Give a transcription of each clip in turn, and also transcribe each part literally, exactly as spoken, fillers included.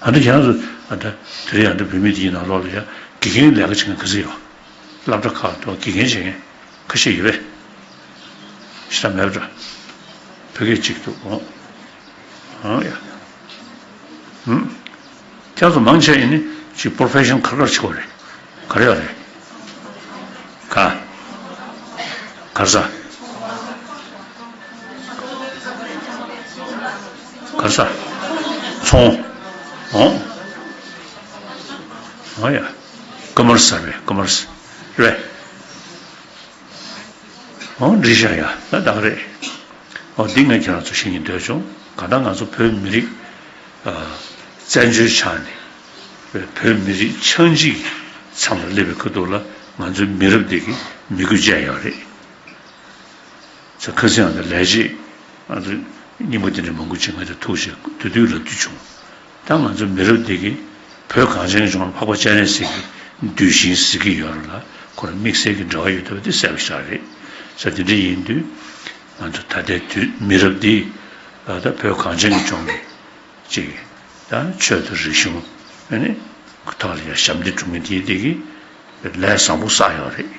ཨ་འདྲ་ཁྱེད་རང་ཚོ་ཨ་འདྲ་དེ་རིང་ཨ་འདྲ་བོད་མི་དེའི་ནང་ལོགས་ལ་ཡ་དགེ་རྒན་ལས་ཀ་བྱེད་མཁན་ག་ཚོད་ཡོད། སློབ་གྲྭ་ཁག་ཏུ་དགེ་རྒན་བྱེད་མཁན་ཁ་ཤས་ཡོད་པས། ཤི་ད་མེད་པ་འདྲ། བོད་སྐད་གཅིག་འདུག་ཨོ། ཨང་ཡ། ཧུམ། ཁྱེད་ཚོ་མང་ཆེ་ཡིན་ནི་ཅིག་པོར་ཕེ་ཤོན་ག་རེ་ག་རེ་བྱེད་དགོས་རེད། ག་རེ་ཡོད་རེད། ག་ག་རེ་ཟ། ག་རེ་ཟ། ཚོང་། ཨོ། ཨོ་ཡ། ཀོ་མར་སི་ཟེར་བས་ཀོ་མར་སི་རེད། ཨོ་འགྲིག་ཤག་ཡ་ད་ད་ག་རེད། ཨོ་འདི་ངས་ཁྱེད་རང་ཚོ་ཤེས་ཀྱི་འདོད་བྱུང་། གང་ལྟར་ང་ཚོ་བོད་མི་རིགས་ཨ་བཙན་བྱོལ་ཆགས་ནས་བོད་མི་རིགས་ཆགས་འཇིག་མཚམས་ལ་སླེབས་པའི་ཁ་ཐུག་ལ་ང་ཚོའི་མི་རབས་འདི་གི་མི་དགོས་བྱས་ཡོད་རེད། ཚ་ཁ་སང་ཡང་ལས་བྱེད་ང་ཚོ་རྙིང་པ་དེ་འདྲ་མང་པོ་ཅིག་ང་ཚོ་ཐུག་བྱས་དུས་དུས་ལ་དུས་བྱུང་། ད་ང་ཚོ་མི་རབས་འདི་གི་བོད་གངས་ཅན་གྱི་ལྗོངས་ལ་འཕགས་པ་སྤྱན་རས་གཟིགས་ཀྱི་གདུལ་ཞིང་ཟེར་གྱི་ཡོད་རེད་ལ་ཁོ་རང་དམིགས་བསལ་གྱི་འབྲེལ་བ་ཡོད་བསྡད་པ་དེ་གསལ་པོ་ཞིག་རེད། ས་དེ་འདྲ་ཡིན་དུས་ང་ཚོ་ད་ལྟའི་དུས་མི་རབས་འདི་ད་བོད་གངས་ཅན་གྱི་ལྗོངས་ཀྱི་ཅིག་ད་ཆོས་དང་རིག་གཞུང་ཨ་ནི་ཐོག་ལ་ཡ་ཞབས་འདེགས་སྒྲུབ་མཁན་དེ་དེ་གི་ལས་བཟང་པོ་བསགས་ཡོད་རེད།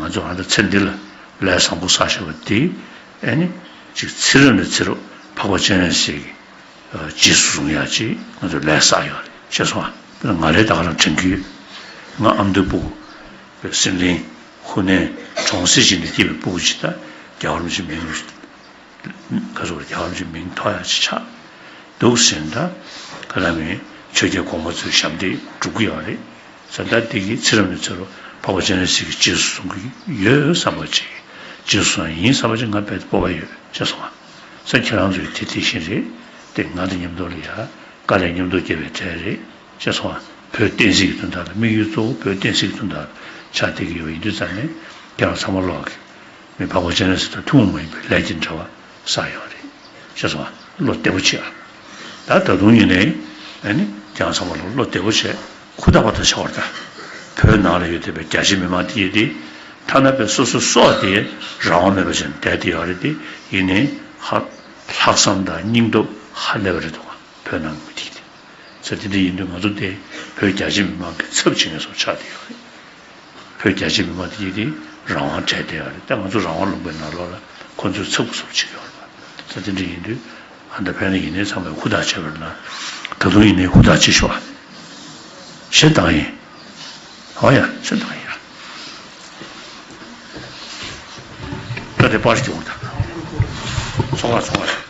ང་ཚོ་ཨ་ད་ཚེ་འདི་ལ་ལས་བཟང་པོ་བསགས་བཞག་པ་དེ་ཨ་ནི་ཅིག་ཚེ་རབས་ནས་ཚེ་རབས་འཕགས་པ་སྤྱན་རས་གཟིགས་ཀྱི་རྗེས་སུ་བཟུང་ཡག་ཅིག་ང་ཚོ་ལས་བསགས་ཡོད་རེད། ཤེས་སོང་ཨ། དཔེར་ན་ང་རའི་ད་ག་རང་དྲན་གྱི་ཡོད། ང་ཨ་མདོའི་སྤུ་གུ་སིམ་ལིང་ཧུ་ནན་གྲོང་གསེབ་ཅིག་ནས་སྐྱེས་པའི་སྤུ་གུ་ཅིག་ད་རྒྱལ་བ་རིན་པོ་ཆེ་མིང་ག་ཚོད་རྒྱལ་བ་རིན་པོ་ཆེ་མིང་ཐོགས་ཡག་ཅིག་ཆགས་འདུག་ཟེར་ན་ད་ག་ལ་མིན་ཆོས་རྒྱལ་གོང་མ་ཚོའི་ཞབས་འདེགས་སྒྲུབ་ཀྱི་ཡོད་རེད། ས་ད་འདི་གི་ཚེ་རབས་ནས་ཚེ་རབས་འཕགས་པ་སྤྱན་རས་གཟིགས་ཀྱི་རྗེས་སུ་བཟུང་གི་ཡོད་བསམ་པ་ཅིག་རྗེས་སུ་བཟུང་ཡིན་བསམ་པ་ཅིག་ང་དཔེ་སྤོབས་པ་ཡོད་ཅེས་གསུངས་པ། ས་ཁྱེད་རང་ཚོས་དེ་དེ་བཞིན་རེད་དེ་ང་དང་མཉམ་དུ་ལ་ཡ་དཀའ་ལས་མཉམ་དུ་བརྒྱབ་པའི་གྲས་རེད་ཅེས་གསུངས་པ། བོད་བསྟན་སྲིད་ཀྱི་དོན་དག་ལ་དམིགས་ཡུལ་གཙོ་བོ་བོད་བསྟན་སྲིད་ཀྱི་དོན་དག་ལ་ཆགས་བསྡད་ཀྱི་ཡོད་པ་ཡིན་དུས་ཙང་ནས་ཁྱེད་རང་ཚང་མ་ལོག་གི་མི་འཕགས་པ་སྤྱན་རས་གཟིགས་དང་ཐུན་མོང་མ་ཡིན་པའི་ལས་ཀྱི་འབྲེལ་བ་བསགས་ཡོད་རེད། ཤེས་སོང་ང་། བློ་བདེ་པོ་བྱེད་ཨ། ད་ད་དུང་ཡིན་ནའི་ཨ་ནི་ཁྱེད་རང་ཚང་མ་ལ་བློ་བདེ་པོ་བྱེད། ཧུར་ཐག་པ་ཐག་བྱ་བར་ད། བོད་ནང་ལ་ཡོད་བསྡད་པའི་རྒྱ་ཆེ་མི་མང་དེ་ཡོད་དེ། ཐ་ན་པའི་སོ་སོ་སྲོག་དེ་རང་དབང་མེད་པ་བྱས་ནས་བསྡད་དེ་ཡོད་རེད་དེ། ཡིན་ནའི་ཧ། ལྷག་བསམ་དང་སྙིང་སྟོབས་ཧ་ལས་པ་རེད་འདུག་ག་བོད་ནང་གི་མི་དེ་གི་དེ། ས་དེ་འདྲ་ཡིན་དུས་ང་ཚོ་དེ་བོད་རྒྱ་ཆེ་མི་མང་གི་ཚབ་བྱེད་མཁན་སོགས་ཆགས་བསྡད་ཡོད་རེད། བོད་རྒྱ་ཆེ་མི་མང་དེ་གྱིས་དེ་རང་དབང་བྲལ་བསྡད་ཡོད་རེད། ད་ང་ཚོ་རང་དབང་ལུང་པའི་ནང་ལོགས་ལ་ཁོ་ཚོས་ཚབ་ཚུབ་བྱེད་ཀྱི་ཡོད་རེད་པ། ད་དེ་འདྲ་ཡིན་དུས་ཨ་ད་ཕན་ན་ཡིན་ནའི་ཚང་མས་ཧུར་ཐག་བྱས་པ་ན་ད་དུང་ཡིན་ནའི་ཧུར་ཐག་བྱེད་ཤོག་ཨ། ཞེ་དྲག་ཡིན། ཧོ་ཡ་ཞེ་དྲག་ཡིན་ཡ། ད་དེ་པར་སྐྱོང་ད། ཚོང་ཁང་ཚོང་ཁང་།